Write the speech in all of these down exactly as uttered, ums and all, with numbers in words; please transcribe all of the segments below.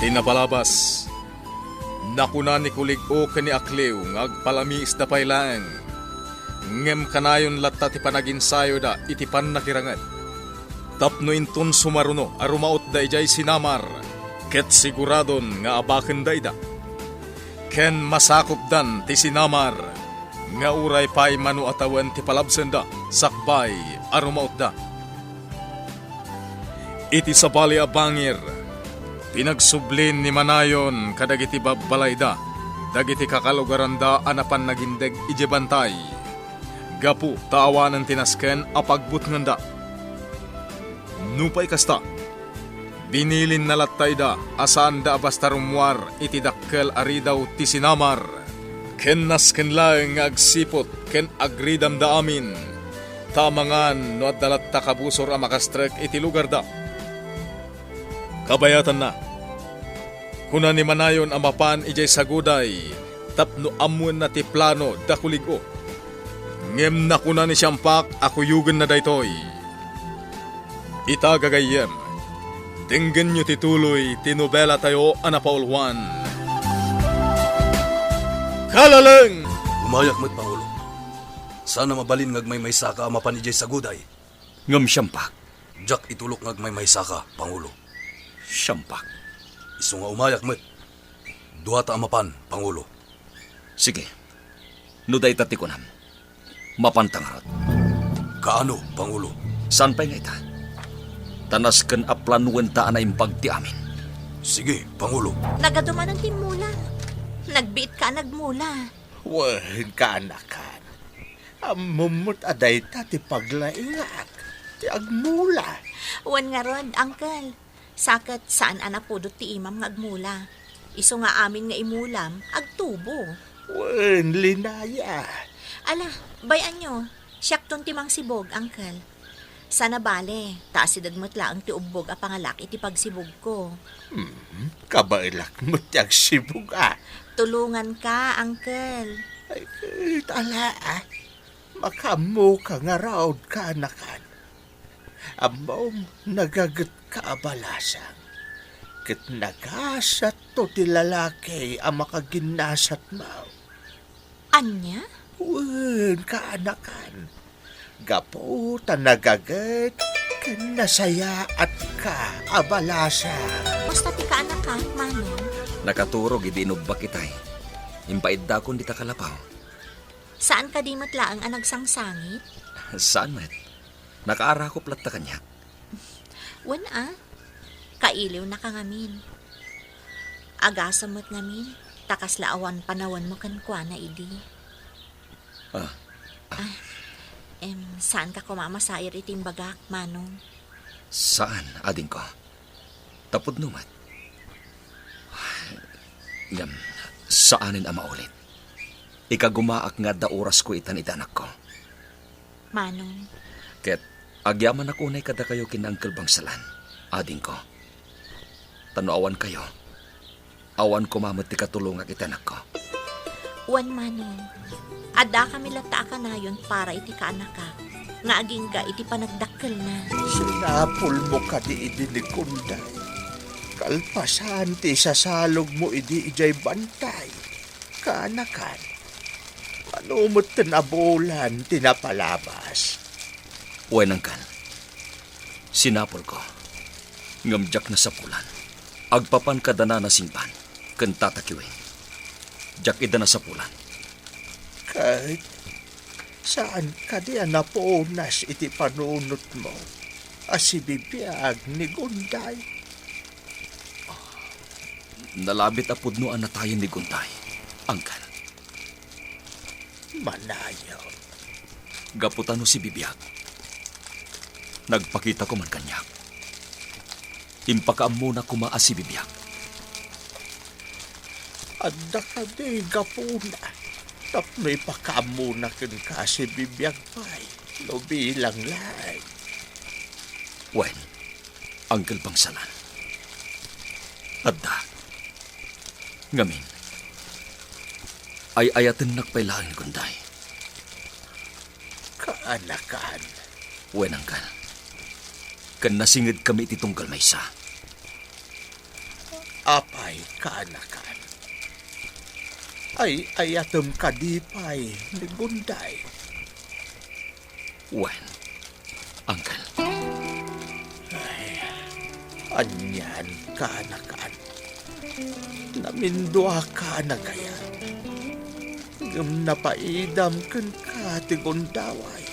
Napalabas, nakuna ni Kulig-o ken ni Akliw nga agpalamiisda pay laeng, ngem kanayon latta ti panaginsayoda iti pannakiranget. Tapno inton sumaruno a rumautda idiay sinamar, ket siguradon nga abakenda ida. Ken masakupdan ti sinamar nga uray pay mano a tawen ti palabsenda sakbay a rumautda. Iti sabali a bangir, pinagsublin ni Manayon kadagiti babbalayda dagiti kakalugaranda a napan nagindeg idiay bantay, gapu ta awanen ti nasken a pagbutngenda. Nupay kasta, binilinna latta ida a saanda a basta rummuar iti dakkel a ridaw ti sinamar, ken nasken laeng nga agsiput ken agridamda amin, ta amangan no adda latta kabusor a makastrek iti lugarda. Kabayatanna, kuna ni Manayon a mapan idiay saguday tapno ammoenna ti plano da Kulig-o. Ngem nakuna ni Siampak a kuyogenna daytoy. Ita, gagayyem, denggenyo ti tuloy ti nobelatayo a napauluan. Kalaleng! Umayak met, Pangulo. Saan a mabalin nga agmaymaysaka a mapan idiay saguday. Ngem Siampak. Diak itulok nga agmaymaysaka, Pangulo. Siampak. Isu nga umayak met. Duata a mapan, Pangulo. Sige. No dayta ti kunam, mapanta ngarud. Kaano, Pangulo? Saan pay nga ita? Ta nasken a planoenta a naimbag ti amin. Sige, Pangulo. Nagadu manen ti mula. Nagbiitka a nagmula. Wen, kaanakan. Ammom met a dayta ti paglaingak, ti agmula. Wen ngarud, Uncle. Sa ket saan a napudot ti imam nga agmula. Isu nga amin nga imulam, agtubo. Wen, linaya. Ala, bay-anyo, siakton ti mangsibug, Uncle. Saan a bale, ta asideg met laeng ti ubbog a pangalak iti pagsibugko. Hmm, kabaelak met ti agsibug, a. Tulonganka, Uncle. Ay, ket ala, a. Makaammoka ngarud, kaanakan. Ammom, nagagetka a balasang, ket nagasatto ti lalaki a makaginnasatmo. Ania? Wen, kaanakan. Gapu ta nagaget ken nasayaatka a balasang. Basta ti kaanakan, Manong. Nakaturog idi inubbak itay. Impaiddakon dita kalapaw. Saan kadi met laeng a nagsangsangit? Saan met. Nakaarakop latta kaniak. Wen a, kailiwnaka ngamin. Agasem met ngamin, ta kasla awan panawenmo kenkuana idi. Ah, ah. Ah, em, saanka koma a masair iti imbagak, Manong? Saan, adingko. Ta pudno met. Ngem, saanen a maulit. Ikagumaak nga adda orasko itan iti anakko. Manong. Ket agyamanak unay kadakayo ken Uncle Bangsalan, adingko. Ta no awankayo, awan koma met ti katulongak iti anakko. Wen, Manong. Addakami latta a kanayon para iti kaanakak nga agingga iti panagdakkelna. Sinapulmo kadi idi ni Kunday? Kalpasan ti isasalogmo idi idiay bantay, kaanakan. Mano metten a bulan ti napalabas? Wen, Uncle. Sinapulko. Ngem diak nasapulan. Agpapan kada Nana Singban ken Tata Kiwing. Diak ida nasapulan. Ket saan kadi a napunas iti panunotmo a sibibiag ni Gunday? Nalabit a pudno a natayen ni Gunday, Uncle. Manayon. Gapu ta no sibibiag, nagpakita koman kaniak. Impakaammona koma a sibibiag. Adda kadi gapuna tapno ipakaammona kenka a sibibiag pay no bilang laeng? Wen, Uncle Bangsalan. Adda. Ngamin, ay-ayatennak pay laeng ni Gunday. Kaanakan. Wen, Uncle. Ken nasingedkami iti tunggal maysa. Apa, kaanakan. Ay-ayatem kadi pay ni Bunday? Wen, Uncle. Ay, anian, kaanakan. Naminduaka a nagayat. Ngem napaidam kenka ti gundaway.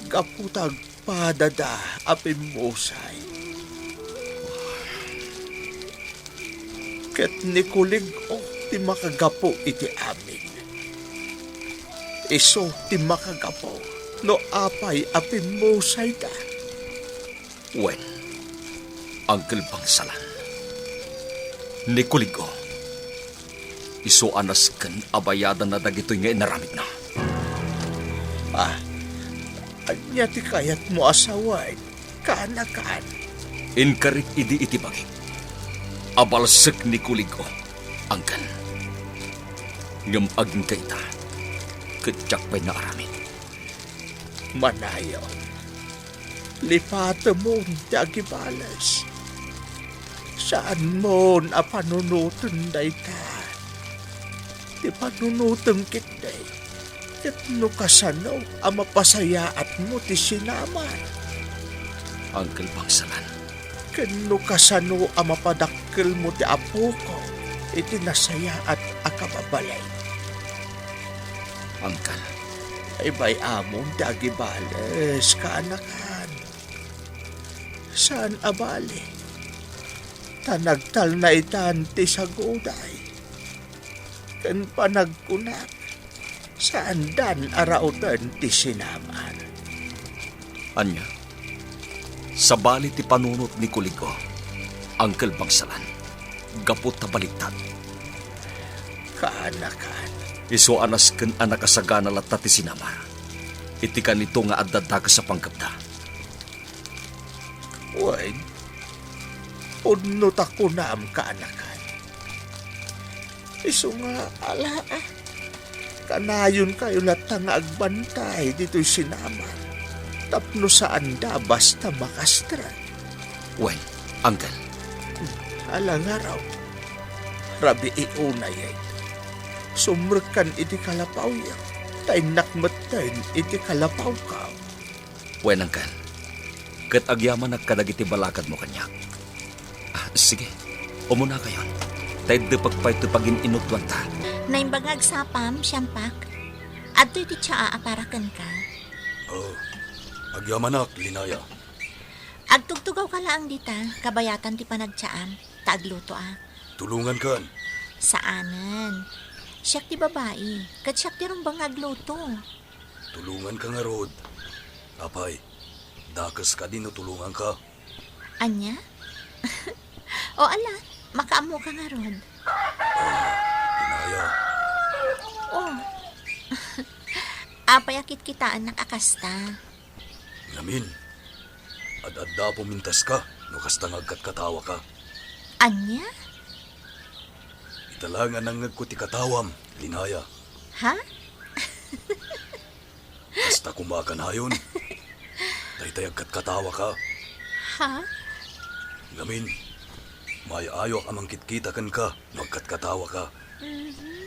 Gapu ta agpadada a pimmusay. Ket ni Kulig-o ti makagapu iti amin. Isu ti makagapu no apay a pimmusayda. Wen, Uncle Bangsalan, ni Kulig-o, isu a nasken a bayadanna dagitoy nga inaramidna. Ah, ania ti kayatmo a sawen, kaanakan? Inkarik idi iti bagik. Abalsek ni Kulig-o, Uncle. Ngem agingga ita, ket diak pay naaramid. Manayon, lipatemon ti agibales. Saanmon a panunoten dayta. Ti panunotem ketdi, ket no kasano a mapasayaatmo ti sinamar. Uncle Bangsalan. Ken no kasano a mapadakkelmo ti apoko iti nasayaat a kababalin. Uncle. Ay, bay-amon ti agibales, kaanakan. Saan a bali, ta nagtalna itan ti saguday. Ken panagkunak, saandan a rauten ti sinamar. Ania? Sabali ti panunot ni Kulig-o, Uncle Bangsalan, gapu ta baligtad. Kaanakan. Isu a nasken a nakasagana latta ti sinamar iti kanito nga adda dakes a panggepda. Wen, pudno ta kunam, kaanakan. Isu nga, ala, ah, kanayonkayo latta nga agbantay ditoy sinamar tapno saanda basta makastren. Wen, Uncle. Ala ngarud, rabii unay, sumrekkan iti kalapawyo, ta innak metten iti kalapawko. Wen, Uncle. Ket agyamanak kadagiti balakadmo kaniak. Ah, sige, umunakayon. Ta iddepek pay ti pagin-inutuanta. Naimbag nga agsapam, Siampak. Adtoy ti tsaa a para kenka. Oh, agyamanak, Linaya. Agtugtugawka laeng dita, kabayatan ti panagtsaam, ta aglutoak. Tulongankan. Saanen. Siak ti babai, ket siak ti rumbeng nga agluto. Tulonganka ngarud. Apay, dakes kadi no tulonganka? Ania? O ala, makaammoka ngarud. Ah, Linaya. O. Apay a kitkitaennak a kasta? Ngamin, ad-adda a pumintaska no kasta nga agkatkatawaka. Ania? Ita laeng a nangngegko ti katawam, Linaya. Ha? Kasta koma a kanayon. Daytay agkatkatawaka. Ha? Ngamin, maayo-ayoak a mangkitkita kenka no agkatkatawaka. Mhm.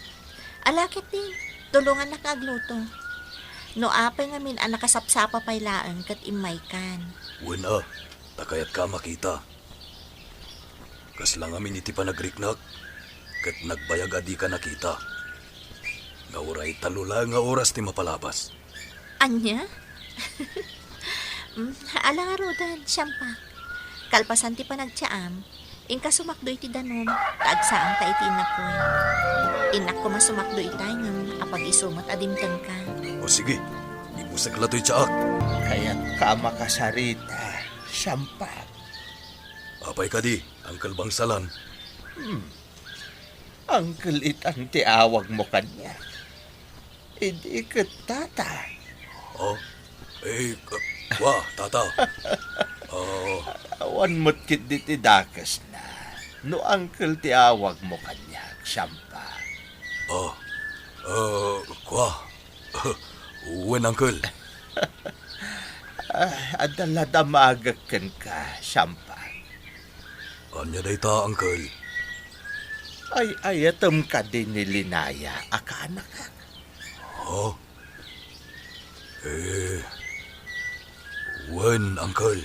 Ala ketdi, tulongannak nga agluto. No apay ngamin a nakasapsapa pay laeng ket immaykan. Wen a, ta kayatka a makita. Kasla ngamin iti panagriknak, ket nagbayag a dika nakita. Nga uray tallo laeng nga oras ti mapalabas. Ania? Mm, ala ngaruden, Siampak. Kalpasan ti panagtsaam, inka sumakdo iti danum, ta agsaangta iti innapoy. Innak koma sumakdo itay ngem apag-isu met a dimtengka. O sige, ibusek la toy tsaak. Kayatka a makasarita, Siampak. Apay kadi, Uncle Bangsalan? Hmm. Uncle itan ti awagmo kaniak. Idi ket tata. Oh? Eh, k-, kua, tata. Oh. Awan met ketdi ti dakesna no uncle ti awagmo kaniak, Siampak. Oh. Eh, kua. Wen, uncle. Ah, adda la damagek kenka, Siampak. Ania dayta, uncle? Ay-ayatem kadi ni Linaya a kaanakak? Ha? Eh, wen, Uncle.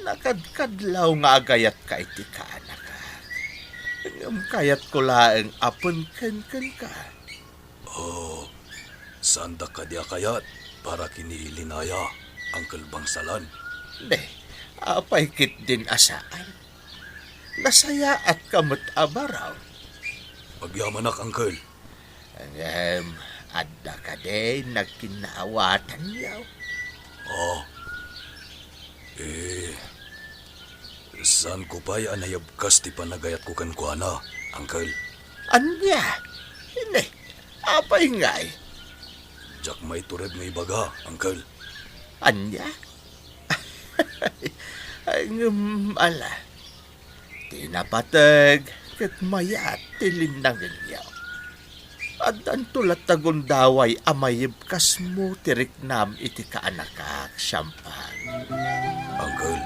Nakadkadlaw nga agayatka iti kaanakak. Ngem kayatko laeng a pengken kenka. Oh, saandak kadi a kayat para ken ni Linaya, Uncle Bangsalan? Ne, apay ketdin a saan? Nasayaatka met a baro. Agyamanak, Uncle. Ngem, adda kadi nagkinnaawatanyo? Oh, eh, saanko pay a nayebkas ti panagayatko kenkuana, Uncle. Ania? Ne, apay ngay? Diak maiturod nga ibaga, Uncle. Ania? Ay, ngem, ala, ti napateg ket mayat ti linnangenyo. Addanto latta gundaway a mayebkasmo ti riknam iti kaanakak, Siampag. Uncle.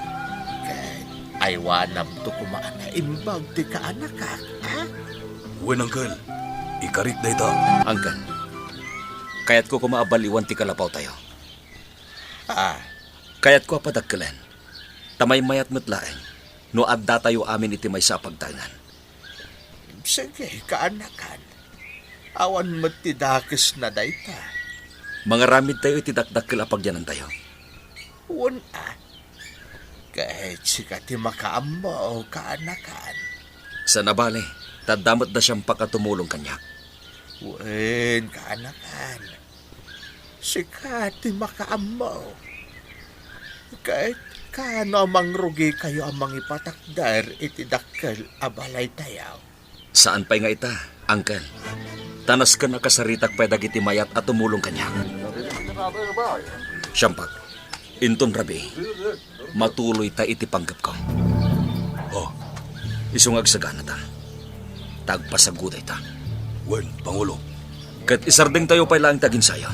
Ket aywanamto koma a naimbag ti kaanakak, a? Wen, Uncle. Ikarik dayta. Uncle, kayatko koma a baliwan ti kalapawtayo. Ah. Kayatko a padakkelen, ta maymayat met laeng no addatayo amin iti maysa a pagtaengan. Sige, kaanakan. Awan met ti dakesna dayta. Mangaramidtayo iti dakdakkel a pagyanantayo. Wen a. Ket sika ti makaammo, kaanakan. Saan a bale, ta adda met da Siampak a tumulong kaniak. Wen, kaanakan. Sika ti makaammo. Ket kaano a mangrugikayo a mangipatakder iti dakkel a balaytayo? Saan pay nga ita, Uncle. Ta nasken a kasaritak pay dagiti mayat a tumulong kaniak. Siampak, inton rabii, matuloyta iti panggepko. Oh. Isu nga agsaganata, ta agpasagudayta. Wen, Pangulo. Ket isardengtayo pay laeng ti aginsayo,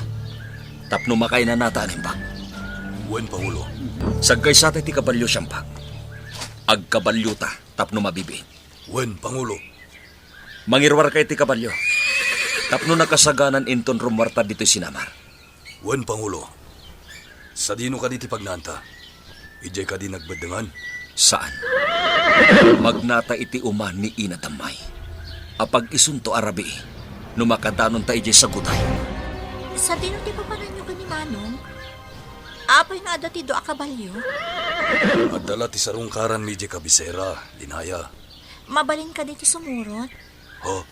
tapno makainanata a naimbag. Wen, Pangulo. Saggaysata ti kabalio, Siampak. Agkabaliota tapno mabibiit. Wen, Pangulo. Mangiruarka iti kabalio, tapno nakasaganan inton rummuarta ditoy sinamar. Wen, Pangulo. Sadino kadi ti pagnaanta? Idiay kadi nagbeddengan? Saan. Magnata iti uma ni Ina Damay. Apag-isunto a rabii no makadanonta idiay saguday. Sadino ti papananyo ken ni Manong? Apay nga adda ti dua a kabalio? Adda la ti sarungkaranmi idiay kabisera, Linaya. Mabalin kadi ti sumurot? Ho?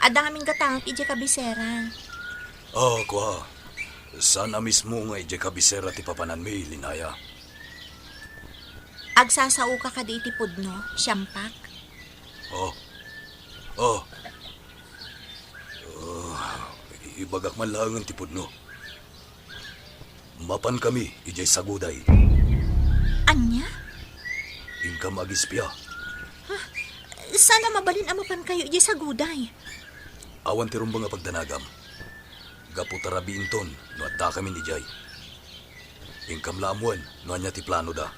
Adda ngamin gatangek idiay kabisera. Ah, kua. Saan a mismo nga idiay kabisera ti papananmi, Linaya. Agsasaoka kadi iti pudno, Siampak? Oh. Oh. Ah, ibagak man laengen ti pudno. Mapankami idiay saguday. Ania? Inkam agispia. Ha? Saan a mabalin a mapankayo idiay saguday. Awan ti rumbeng a pagdanagam. Gapu ta rabii inton no addakamin idiay. Inkam la ammoen no ania ti planoda.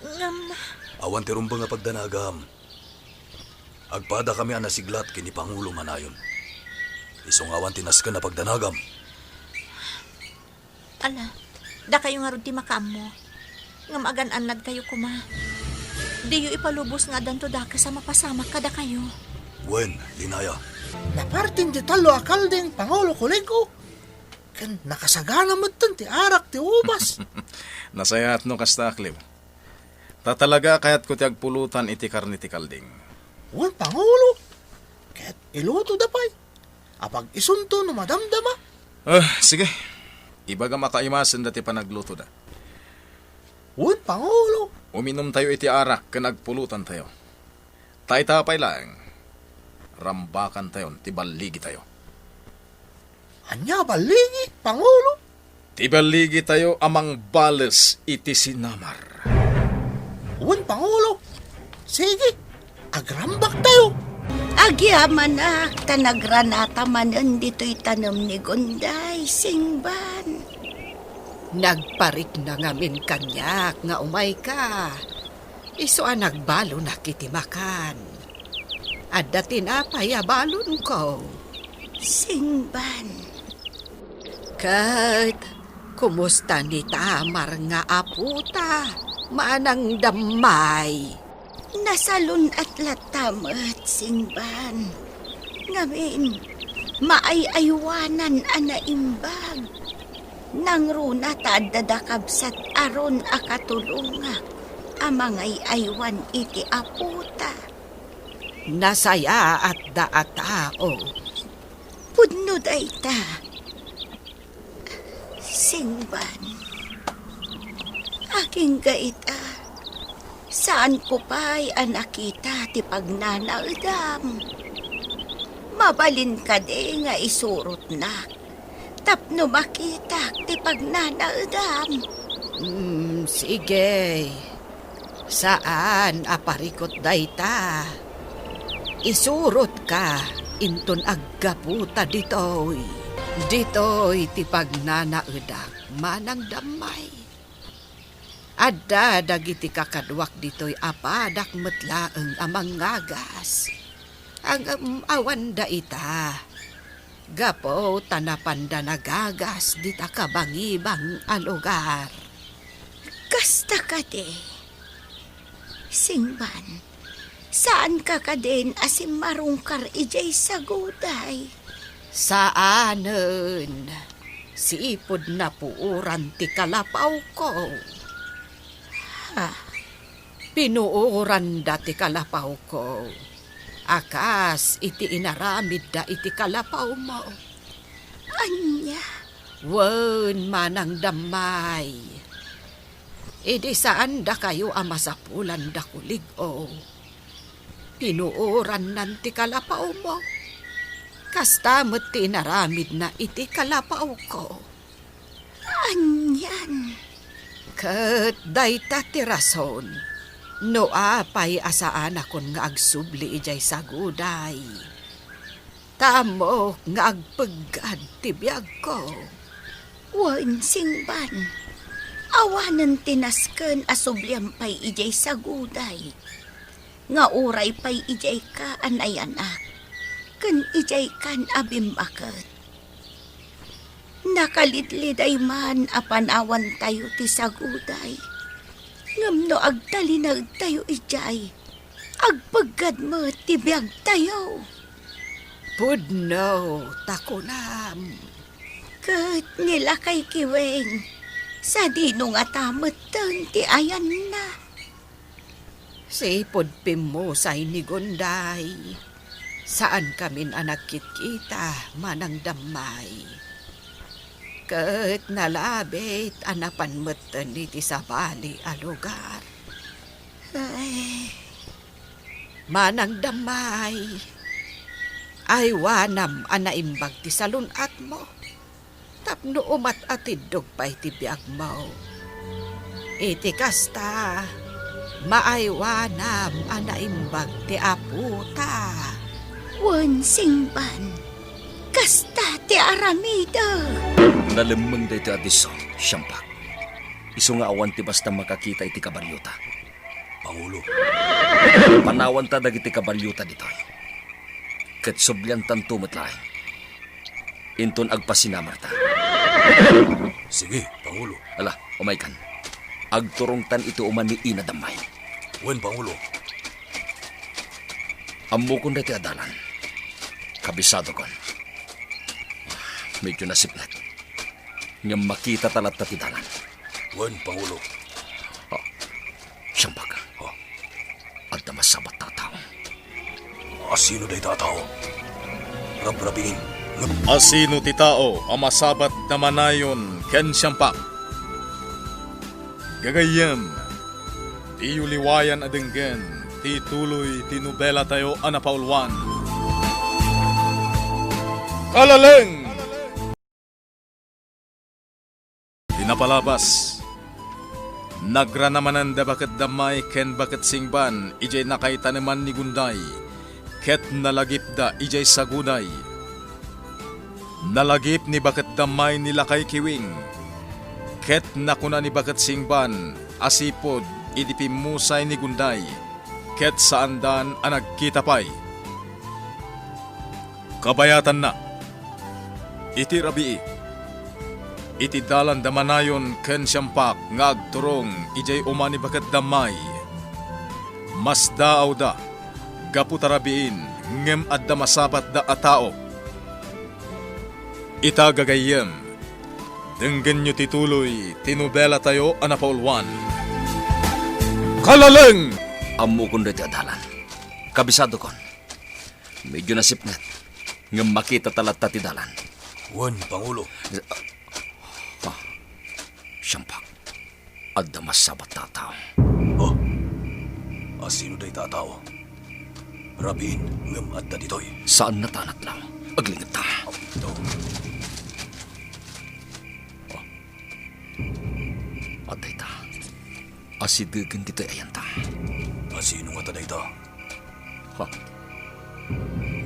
Ngem. Awan ti rumbeng a pagdanagam. Agpadakami a nasiglat ken ni Pangulo Manayon. Isu nga awan ti nasken a pagdanagam. Ala, dakayo ngarud ti makaammo. Ngem agan-annadkayo koma. Diyo ipalubos nga addanto dakes a mapasamak kadakayo. Wen, Linaya. Napartin ti tallo a kalding, Pangulo Kuligo. Ken nakasagana metten ti arak ti ubas. Nasayaat no kasta, Aklib. Ta talaga a kayatko ti agpulutan iti karne ti kalding. Wen, Pangulo. Ket ilutoda pay. Apag-isunto no madamdama. Ah, sige. Ibagam a kaimasen dati panaglutoda. Wen, Pangulo. Uminumtayo iti arak ken agpulutantayo. Ta ita pay laeng, rambakantayon ti balligitayo. Ania a balligi, Pangulo? Ti balligitayo a mangbales iti sinamar. Wen, Pangulo. Sige, agrambaktayo. Agyamanak ta nagranata manen ditoy tanem ni Gunday, Singban. Nagparikna ngamin kaniak nga umayka. Isu a nagbalonak iti makan. Adda tinapay a balonko. Singban. Ket kumusta ni Tamar nga apota, Manang Dammay? Nasalun-at latta met, Singban. Ngamin, maay-aywanan a naimbag. Nangruna ta adda da kabsat Aaron a katulongak a mangay-aywan iti apota. Nasayaatda a tao. Pudno dayta. Singban. Agingga ita, saanko pay a nakita ti pagnanaedam. Mabalin kadi nga isurotnak tapno makitak ti pagnanaedam? Mm, sige. Saan a parikut dayta. Isurotka inton aggaputa ditoy. Ditoy ti pagnanaedak, Manang Dammay. Adda dagiti kakaduak ditoy a padak met laeng a mangngagas. Ngem awanda ita. Gapu ta napanda nagagas dita kabangibang a lugar. Kasta kadi, Singban, saanka kadin a simmarungkar idiay saguday? Saanen, sipud napuoran ti kalapawko. Ha? Pinuoranda ti kalapawko, a kas iti inaramidda iti kalapawmo. Ania? Wen, Manang Dammay. Idi saandakayo a masapulan da kulig-o, pinuorannan ti kalapawmo. Kasta met ti inaramidna iti kalapawko. Anian? Ket dayta ti rason no apay a saanakon nga agsubli idiay saguday. Ta ammok nga agpeggad ti biagko. Wen, Singban, awanen ti nasken a subliam pay idiay saguday. Nga uray pay idiayka a nayanak, ken idiaykan a bimmaket. Nakalidliday man a panawantayo ti saguday, ngem no agtalinaedtayo idiay, agpeggad met ti biagtayo. Pudno ta kunam. Ket ni Lakay Kiwing, sadino ngata metten ti ayanna? Sipud pimmusay ni Gunday, saankamin a nagkitkita, Manang Dammay. Ket nalabit a napan metten iti sabali a lugar. Ay, Manang Dammay, aywanam a naimbag ti salun-atmo. Tapno umat-atiddog pay ti biagmo. Iti kasta, maaywanam a naimbag ti apota. Wen, Singban, kasta ti aramidek. Nalemmeng daytoy a disso, Siampak. Isu nga awan ti basta makakita iti kabariota. Pangulo. Panawanta dagiti kabariota ditoy. Ket subliantanto met laeng. Inton agpasinamarta. Sige, Pangulo. Ala, umaykan. Agturongtan iti uma ni Ina Dammay. Wen, Pangulo. Ammokon daytoy a dalan. Kabisadokon. Medyo nasipnget. Ngem makitata latta ti dalan. Wen, Pangulo. Oh, Siampak. Oh. Adda masabat a tao. Asino dayta a tao? Rabrabiin. Ngem asino ti tao a masabat a manayon ken Siampak? Gagayyem, diyo liwayan a denggen ti tuloy ti nobelatayo a napauluan. Kalaleng! Ti napalabas, nagrana manen da Baket Dammay ken Baket Singban idiay nakaitaneman ni Gunday, ket nalagipda idiay saguday. Nalagip ni Baket Dammay ni Lakay Kiwing, ket nakuna ni Baket Singban a sipud iti pimmusay ni Gunday, ket saandan a nagkita pay. Kabayatanna, iti rabii, iti dalan da Manayon ken Siampak nga agturong idiay umani baket da May, masdaawda gapu ta rabiin ngem adda masabatda a tao. Ita, gagayyem, denggenyo ti tuloy ti nobelatayo a napauluan. Kalaleng! Ammokon daytoy a dalan. Kabisadokon. Medyo nasipnget. Ngem makitata latta ti dalan. Wen, Pangulo. Ah, Siampak. Adda masabat a tao. Oh, a sino dayta a tao? Rabiin, ngem adda ditoy. Saan a tao, laeng. Aglingetta. Ito. Oh. Adda ita. Asidegen ditoy ayanta. A sino ngata dayta? Ha?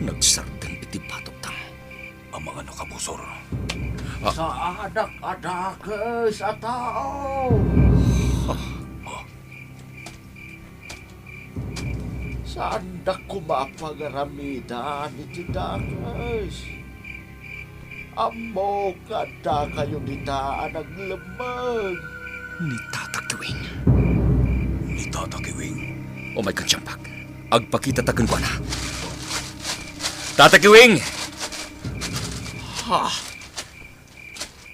Nagsardeng iti batokta. Amangan a kabusor. Ah. Saanak a dakes a tao. Ah. Saandak koma a pagaramidan iti dakes. Ammok nga addakayo dita a naglemmeng. Ni Tata Kiwing. Ni Tata Kiwing. Umaykan, Siampak. Agpakitata kenkuana. Tata Kiwing! Ha?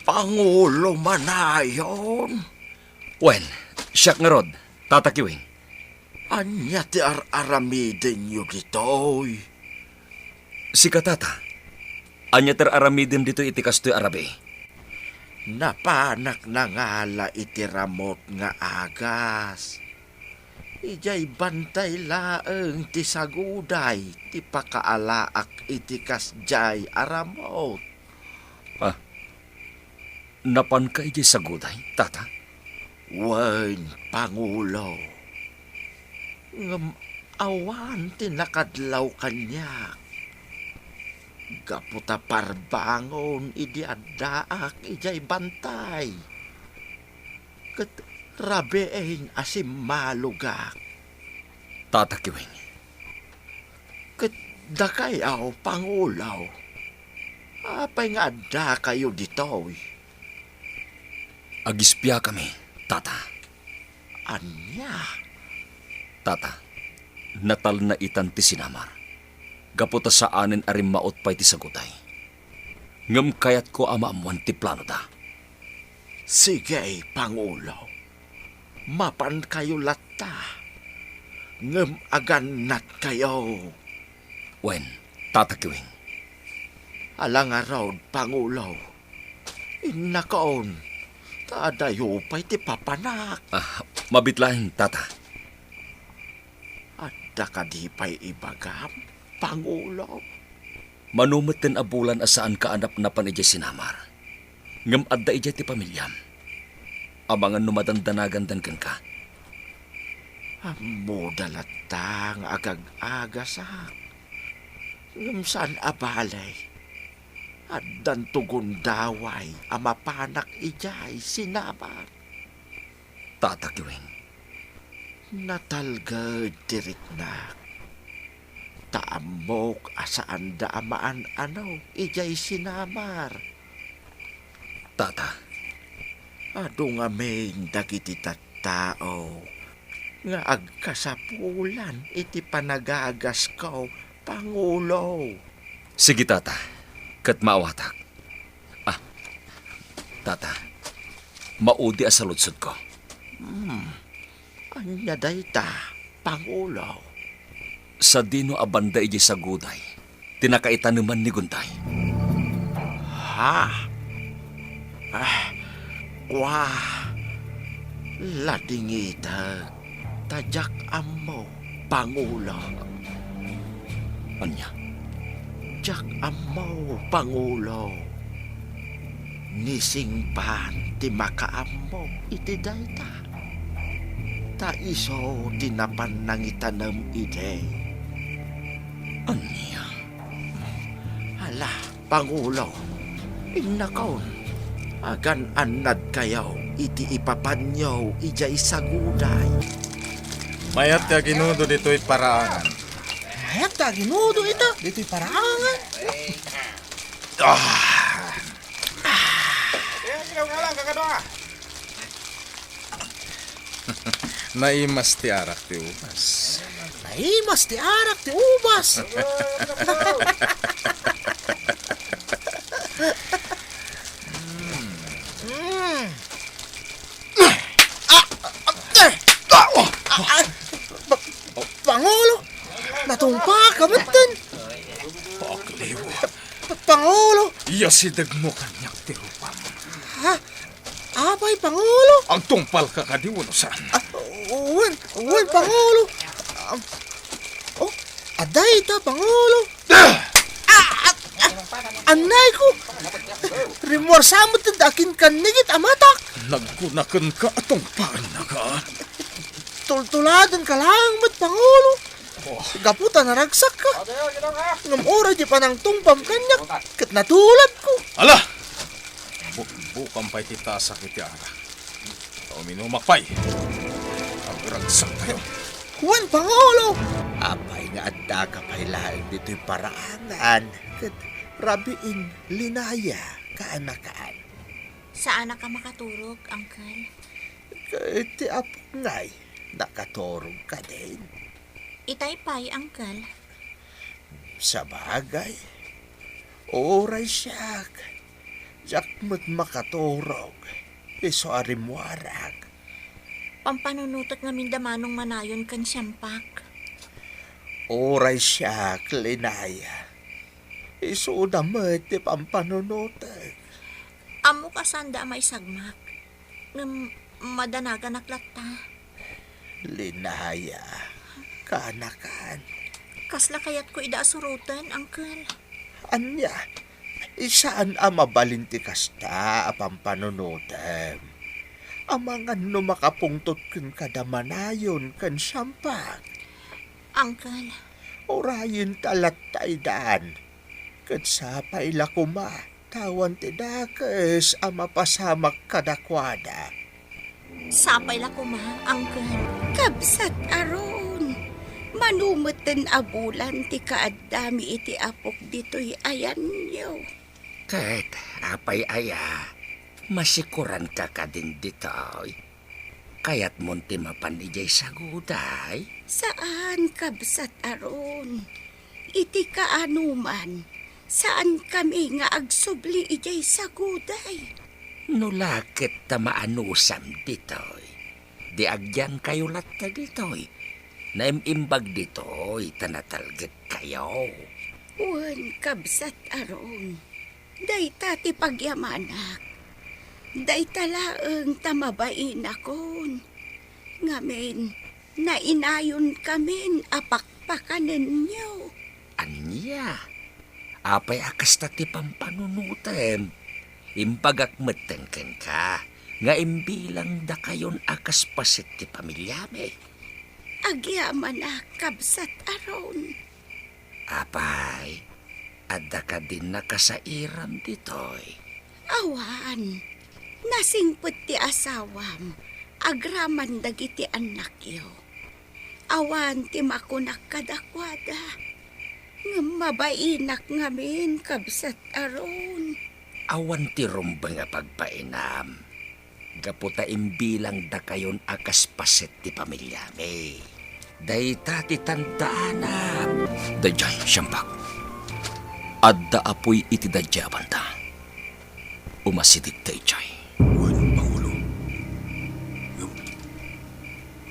Pangulo Manayon? Wen, siak ngarud, Tata Kiwing. Ania ti ar-aramidenyo ditoy? Sika, Tata, ania ti ar-aramidem ditoy iti kastoy a rabii? Napanak nangala iti ramut nga agas. Idiay bantay laeng ti saguday ti pakaalaak iti kasdiay a ramut. Ah, napanka idiay saguday, Tata? Wen, Pangulo. Ngem awan ti nakadlaw kaniak. Gapu ta parbangon idi addaak idiay bantay. Ket rabiin a simmalogak. Tata Kiwing. Ket dakayaw, Pangulo. Apay nga addakayo ditoy? Agispiakami, Tata. Ania? Tata, natalnaitan ti sinamar, gapu ta saanen a rimmaut pay ti saguday. Ngem kayatko a maammoan ti planoda. Sige, Pangulo. Mapankayo latta. Ngem agannadkayo. Wen, Tata Kiwing. Ala ngarud, Pangulo. Innakon, ta adayo pay ti papanak. Ah, mabiit laeng, Tata. Adda kadi pay ibagam, Pangulo? Mano metten a bulan a saanka a napnapan idiay sinamar, ngem adda idiay ti pamiliam. Amangan no madandanagandan kenka. Ammoda latta nga agag-agasak. Ngem saan a bale, addanto gundaway a mapanak idiay sinamar. Tata Kiwing. Natalged ti riknak. Ta ammok a saanda a maan-ano idiay sinamar. Tata. Adu ngamin dagiti tattao nga agkasapulan iti panagagasko, Pangulo. Sige, Tata, ket maawatak. Ah, Tata, maudi a saludsodko. Hmm. Ania dayta, Pangulo? Sadino a banda idiay saguday ti nakaitaneman ni Gunday? Ha? Ah, kua, ladingitek, ta diak ammo, Pangulo. Ania? Diak ammo, Pangulo. Ni Singban ti makaammo iti dayta. Ta isu ti napan nangitanem idi. Ania? Ala, Pangulo, innakon, agan-annadkayo iti ipapanyo idiay saguday. Mayat ti aginudo ditoy paraanan. Mayat ti aginudo Ita, ditoy paraangan. Ah. Naimas ti arak ti ubas. Naimas ti arak ti ubas. Mm. Ah, ah, ah, ah, ah, Pa-, Pangulo, natungpalka metten. Pakliw. Pa-, Pangulo. Iyasidegmo kaniak ti rupam. Ha? Apay, Pangulo? Agtungpalka kadi wenno saan? Ah, wen, wen, Pangulo. Ah, oh, adda ita, Pangulo. Ah! Ah, ah, ah, annayko! Rimmuar sa met ti akin kannigit a matak! Nagkuna kenka a tungpaennaka. Tultuladenka laeng met, Pangulo. Oh. Gapu ta naragsakka. Ngem uray ti panangtungpam kaniak, ket natuladko. Ala! Bukbukam pay ti tasak iti arak. Uminumak pay. Agragsak tayo. Wen, Pangulo! Apay nga addaka pay laeng ditoy paraangan ket rabiin, Linaya, kaanakan? Saanak a makaturog, Uncle. Ket ti apok ngay, nakaturog kadin? Itay pay, Uncle. Sabagay, uray siak, diak met makaturog, isu a rimmuarak. Pampanunotek ngamin da Manong Manayon ken Siampak. Uray siak, Linaya, isuda met ti pampanunotek. Ammok a saanda a maisagmak. Ngem madanaganak latta. Linaya, kaanakan. Kasla kayatko ida a suroten, Uncle. Ania, saan a mabalin ti kasta a pampanunotem? Amangan no makapungtot kenka da Manayon ken Siampak. Uncle. Urayenta latta idan. Ket sapay la koma ta awan ti dakes a mapasamak kadakuada. Sapay la koma, Uncle. Kabsat Aaron, mano metten a bulan ti kaaddami iti apok ditoy ayanyo? Ket apay aya, masikoranka kadin ditoy? Kayatmon ti mapan idiay saguday? Saan, Kabsat Aaron. Iti kaanoman, saankami nga agsubli idiay saguday. No la ket ta maanusam ditoy, di agyankayo latta ditoy. Naim-imbag ditoy ta natalgedkayo. Wen, Kabsat Aaron. Dayta ti pagyamanak. Dayta laeng ta mabainakon. Ngamin, nainayonkamin a pakpakanenyo. Ania? Apay a kasta ti pampanunotem? Imbagak metten kenka nga imbilangdakayon a kas paset ti pamiliami. Agyamanak, Kabsat Aaron. Apay, adda kadin nakasairam ditoy? Awan. Nasingpet ti asawam agraman dagiti annakyo. Awan ti makunak kadakuada. Ngem mabainak ngamin, Kabsat Aaron. Awan ti rumbeng a pagbainam. Gapu ta imbilangdakayon a kas paset ti pamiliami. Dayta ti tandaanak. Daydiay, Siampak. Adda apuy iti daydiay a banda. Umasideg daydiay. Wen, Pangulo. Ngem,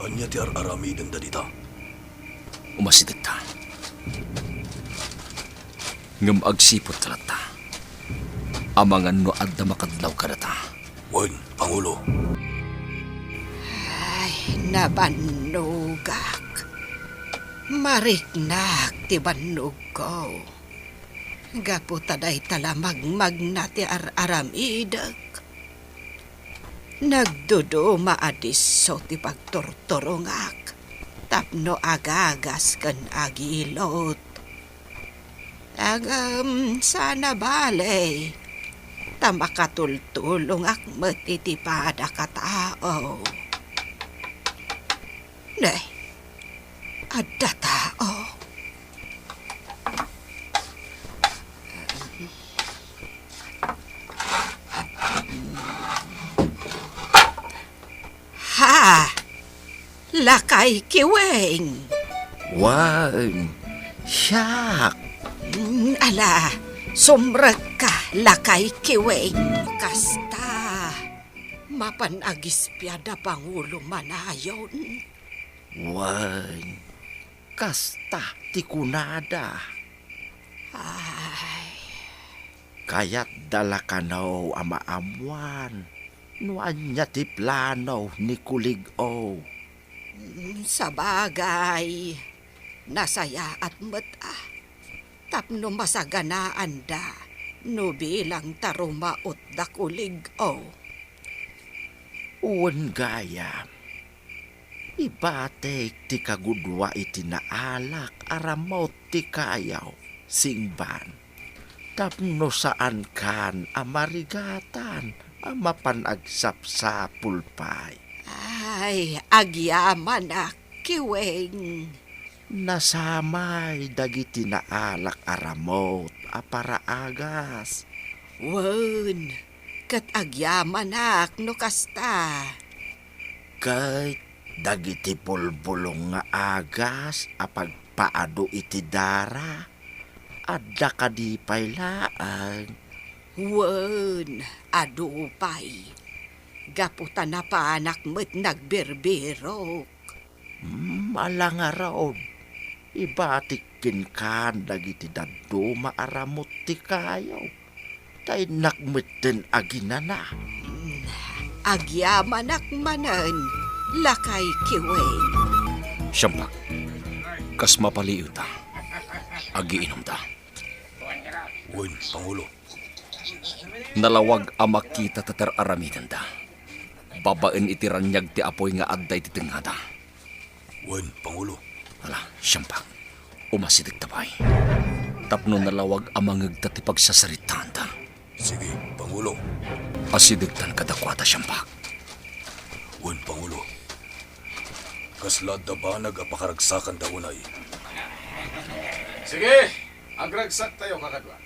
ania ti ar-aramidenda dita? Umasidegta. Ngem agsipud ka latta. Amangan no adda makadlaw kadata. Wen, Pangulo. Ay, nabannogak. Mariknak ti bannogko. Gapu ta dayta la magmagna ti ar-aramidek. Nagduduma a disso ti pagturturongak tapno agagas ken agilot. Ngem saan a bale, ta makatultulongak met iti padakatao. Ne, adda tao. Lakay Kiweng. Wen, siak. Mm, ala, sumrekka, Lakay Kiweng. Kasta, mapan agispiada Pangulo manayon. Wen, kasta ti kunada. Ay. Kayatda la kano a maammuan no ania ti plano ni Kulig-o. Mm, sabagay, nasayaat met a tapno masaganaanda no bilang ta rumaut da Kulig-o. Wen gayam, ibatik ti kagudua iti naalak a ramut ti kayo, singban, tapno saankan a marigatan a mapan agsapsapul pay. Ay, agyamanak, Kiweng. Nasamay dagiti naalak a ramut a paraagas. Wen, ket agyamanak no kasta. Ket dagiti bulbulong nga agas a pagpaadu iti dara, adda kadi pay laeng? Wen, adu pay. Gapu ta napanak met nagbirbirok. Hmm, ala ngarud, ibatik kenkan dagiti dadduma a ramut ti kayo, ta innak metten aginana. Hmm, agyamanak manen, Lakay Kiweng. Siampak, kas mapaliiwta, agiinumta. Wen, Pangulo. Nalawag a makita ta ter-aramidenda babaen iti raniag ti apuy nga adda iti tengngada. Wen, Pangulo. Ala, siampak. Umasidegta pay. Tapno nalawag a mangngegta ti pagsasaritaanda. Sige, Pangulo. Asidegtan kadakuada, siampak. Wen, Pangulo. Kasla adda banag a pakaragsakanda unay. Sige, agragsak tayo, kakadua.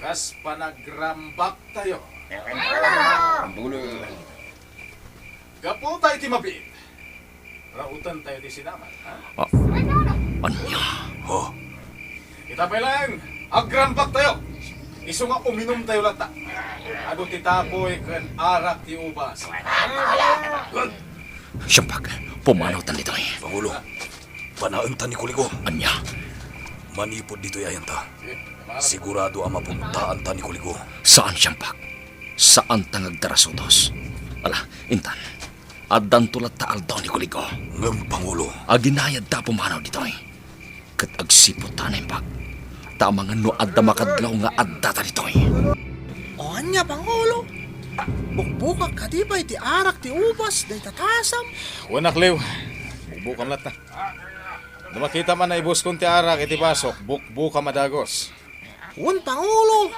Kas panagrambak tayo. Pangulo. Gapu ta iti mabiit, rauten tayo ti sinamar, ha? Ah, ania? Ha? Ita pay laeng, agrambak tayo. Isu nga uminum tayo latta. Adu ti tapoy ken arak ti ubas. Siampak, pumanawtan ditoy. Pangulo, panaenta ni Kuligo. Ania? Manipud ditoy ayanta, sigurado a mapuntaanta ni Kuligo. Saan, siampak. Saanta nga agdarasudos. Ala, intan. Addanto latta aldaw ni Kuligo. Ngem, Pangulo. Aginayadta a pumanaw ditoy. Ket agsiputta a naimbag. Ta amangan no adda makadlaw nga addata ditoy. O ania, Pangulo? Bukbukak kadi pay ti arak ti ubas dayta tasam? Wen, Akliw. Bukbukam latta. No makitam a naibuskon ti arak iti basok, bukbukam a dagus. Wen, Pangulo.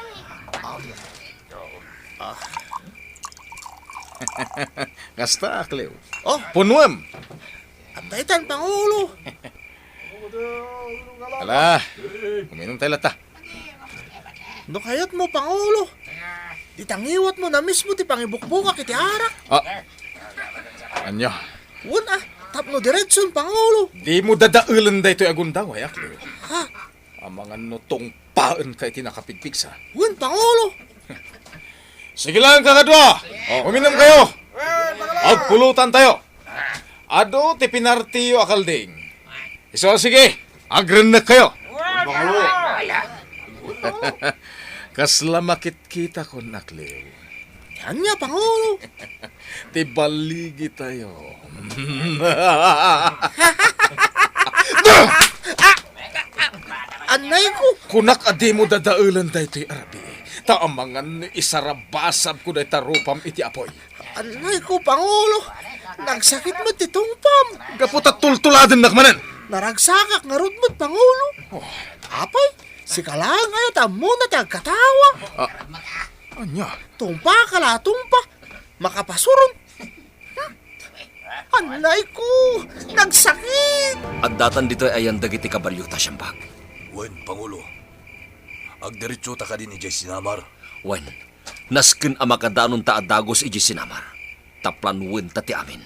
Kasta, Akliw. Oh. Punuem. Adda itan, Pangulo. Ala, uminum tayo latta. No kayatmo, Pangulo, dita ngiwatmo na mismo ti pangibukbukak iti arak. Ah. Ania? Wen, ah, tapno diretson, Pangulo. Dimo dadaelen daytoy a gundaway, Akliw. Ha? Amangan no tungpaenka iti nakapigpigsa. Wen, Pangulo. Sige lang, kakadua. Oh. Uminum kayo. Agpulutan tayo. Adu ti pinartiyo a kalding. Isu, sige, agrennek kayo. Kasla makitkitakon, Akliw. Ania, Pangulo? Ti balligi tayo. Anay ko! Kunak a dimo dadaelen daytoy a rabii. Ta amangan no isarabasabko dayta rupam iti apuy. Anay ko, Pangulo! Nagsakit met ti tungpam! Gapu ta tultuladennak manen! Naragsakak ngarud met, Pangulo! Oh. Apay, sika laeng aya ti ammona ti agkatawa? Ah, ania? Tungpa ka la, tungpa! Makapasuron! Anay ko! Nagsakit! Addatan ditoy ayan dagiti kabalio ta siambag. Wen, Pangulo. Agdiretsota kadin idiay sinamar? Wen, nasken a makadanonta a dagus idiay sinamar. Taplan wen ta ti amin.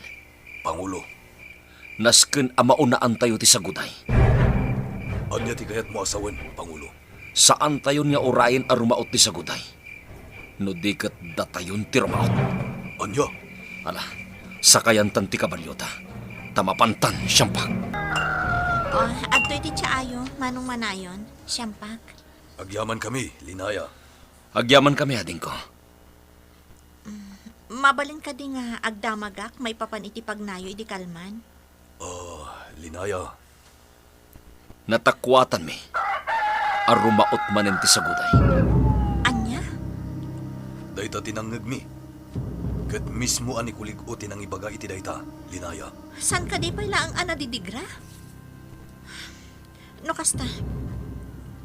Pangulo. Nasken a maunaantayo ti saguday. Ania ti kayatmo a sawen, Pangulo? Saantayon nga urayen a rumaot ti saguday, no di ket datayon ti rumaot. Ania? Ala, sakayantan ti kabaliota, ta mapantan, Siampak. O, adtoy ti tsaayo, Manong Manayon, Siampak. Agyamankami, Linaya. Agyamankami, adingko. Mabalin kadi nga agdamagak maipapan iti pagnayo idi kalman? Ah, Linaya. Natakuatanmi a rumaot manen ti saguday. Ania? Dayta ti nangngegmi. Ket mismo a ni Kulig-o ti nangibaga iti dayta, Linaya. Saan kadi pay laeng a nadidigra? No kasta,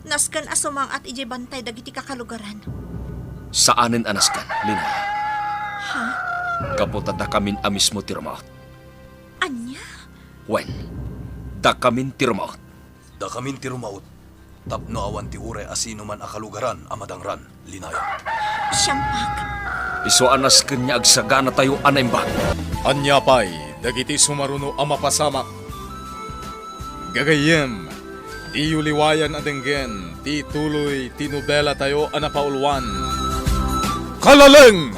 nasken a sumang-at idiay bantay dagiti kakalugaran. Saanen a nasken, Linaya. Ha? Gapu ta dakamin a mismo ti rumaot. Ania? Wen, dakamin ti rumaot. Dakamin ti rumaot, tapno awan ti uray a sinuman a kalugaran a madangran. Linaya. Siampak. Isu a nasken nga agsaganatayo a naimbag. Ania pay dagiti sumaruno a mapasamak? Gagayyem, diyo liwayan a denggen ti tuloy ti nobelatayo a napauluan. Kalaleng!